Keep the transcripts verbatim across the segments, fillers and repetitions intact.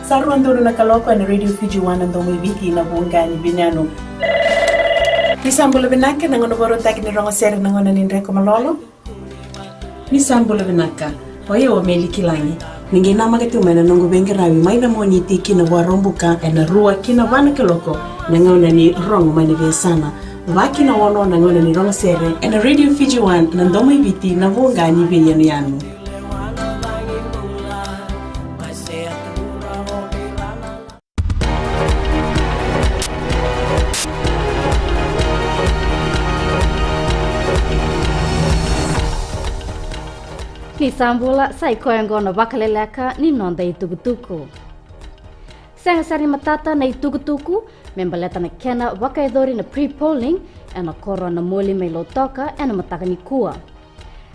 Sa rua donu na kaloko ena Radio Fiji One, na domo i Viti, na vuqa ni veiyanuyanu. Ni sa bula vinaka, na gauna vakarautaki ni rogo sere, na gauna ni dreko malolo. Ni sa bula vinaka. O yau o Meli Kilagi. Ni qai namaka tu mai na noqu veiqaravi mai na Moniti ki na Vakaraubuka ena rua ki na va na kaloko, na gauna ni rogo mai na veiyasana. Va ki na ono na gauna ni rogo sere ena Radio Fiji One, na domo i Viti, na vuqa ni veiyanuyanu. Ni sa bula, sa i koya oqo na vakaleleka ni noda itukutuku. Sega sara ni matata na itukutuku me baleta na kena vakayacori na pre-polling ena koro Namoli mai Lautoka ena mataka nikua.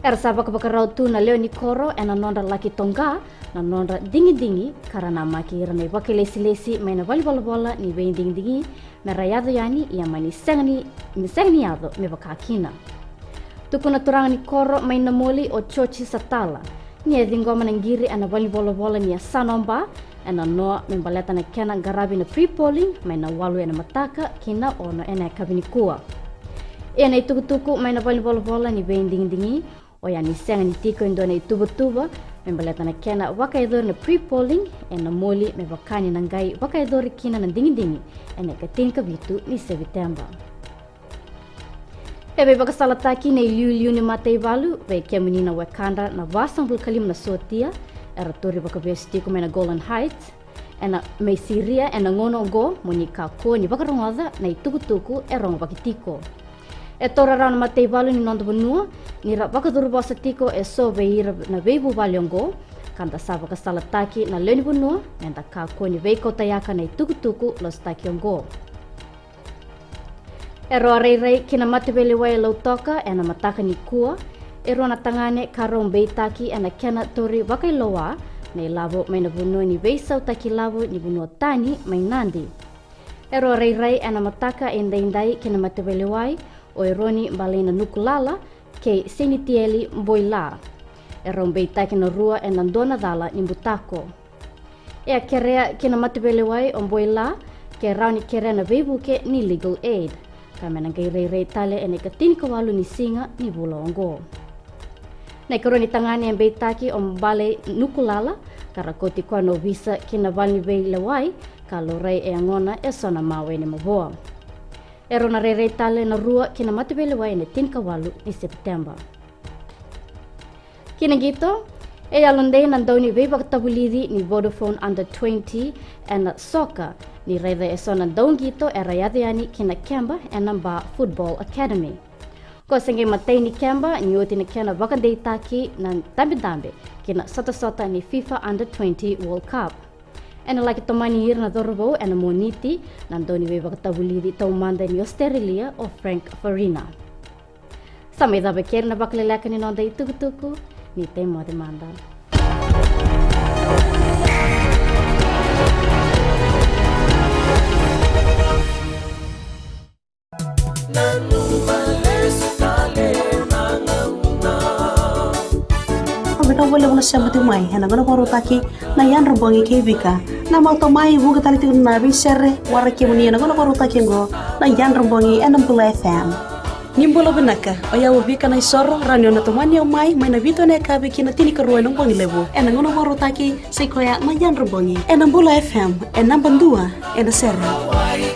Era sa vakavakarau tu na lewe ni koro ena nodra laki toqa na nodra digidigi ka ra namaki ira na ivakailesilesi mai na valenivolavola ni veidigidigi me ra yaco yani, ia mani sega ni, ni sega ni yaco me vaka kina. Tukuna turaga ni koro mai Namoli o Joji Satala ni a ciqoma na qiri ena valenivolavola ni yasana o Ba ena noa me baleta na kena qaravi na pre-polling mai na walu ena mataka ki na ono ena yakavi nikua. Ia na itukutuku mai na valenivolavola ni veidigidigi, oya ni sega ni tiko e dua na ituvatuva me baleta na kena vakayacori na pre-polling e Namoli me vaka ni na qai vakayacori kina na digidigi ena ikatinikavitu ni Seviteba. E veivakasalataki na iliuliu ni mataivalu vei kemuni na wekada na vasagavulu ka lima na sotia era turi vakavesu tiko mai na Golan Heights ena, mai Siria ena gauna oqo, mo ni kakua ni vakarogoca na itukutuku e rogovaki tiko. E taura rawa na mataivalu ni noda vanua ni ra vakacuru vosa tiko eso vei ira na veivuvale oqo, ka da sa vakasalataki na lewe ni vanua me da kakua ni veikautayaka na itukutuku lasutaki oqo. E rau a rairai ki na mataveilewai e Lautoka ena mataka nikua e rua na tagane ka rau beitaki ena kena tauri vakailoa na ilavo mai na vanua ni veisautaki lavo ni vanua tani mai Nadi. E rau a rairai ena mataka edaidai ki na mataveilewai o Eroni Balaina Nukulala kei Senitieli Boila. E rau beitaki na rua ena dua na cala ni butako. E a kerea ki na mataveilewai o Boila ke rawa ni kerea na veivuke ni Legal Aid, ka me na qai rairai tale ena ikatinikawalu ni siga ni vula oqo. Na ikarua ni tagane e beitaki o Bale Nukulala, ka ra kauti koya na ovisa ki na vale ni veilewai ka laurai e yagona eso na mawe ni mavoa. E rau na rairai tale na rua ki na mataveilewai ena tinikawalu ni Sepiteba. Ki na qito, e yalodei na dau ni veivakatavulici ni Vodafone Under twenty ena soka, ni raica eso na dauqito era yaco yani ki na keba ena Ba Football Academy. Ko se qai matai ni keba ni oti na kena vakadeitaki na dabedabe ki na sotasota ni FIFA Under twenty World Cup. Ena laki tomani ira na cauravou ena Moniti na dau ni veivakatavulici taumada ni Ositerelia o Frank Farina. Sa mai cava keri na vakaleleka ni noda itukutuku, ni tei moce mada. Au vei kau vole vula sema tu mai ena gauna vakarautaki na Yadra Bogi kei Vika. Na mauta mai vuka tale tiko na veisere wara kemuni ena gauna vakarautaki oqo na Yadra Bogi ena Bula F M. Ni bula vinaka, o yau o Vika na isoro, rau ni o na tomani au mai, mai na vitu ena yakavi ki na tinikarua ena bogi levu. Ena gauna vakarautaki, sai koya na Yadra Bogi. Ena Bula F M, e naba dua, ena sere.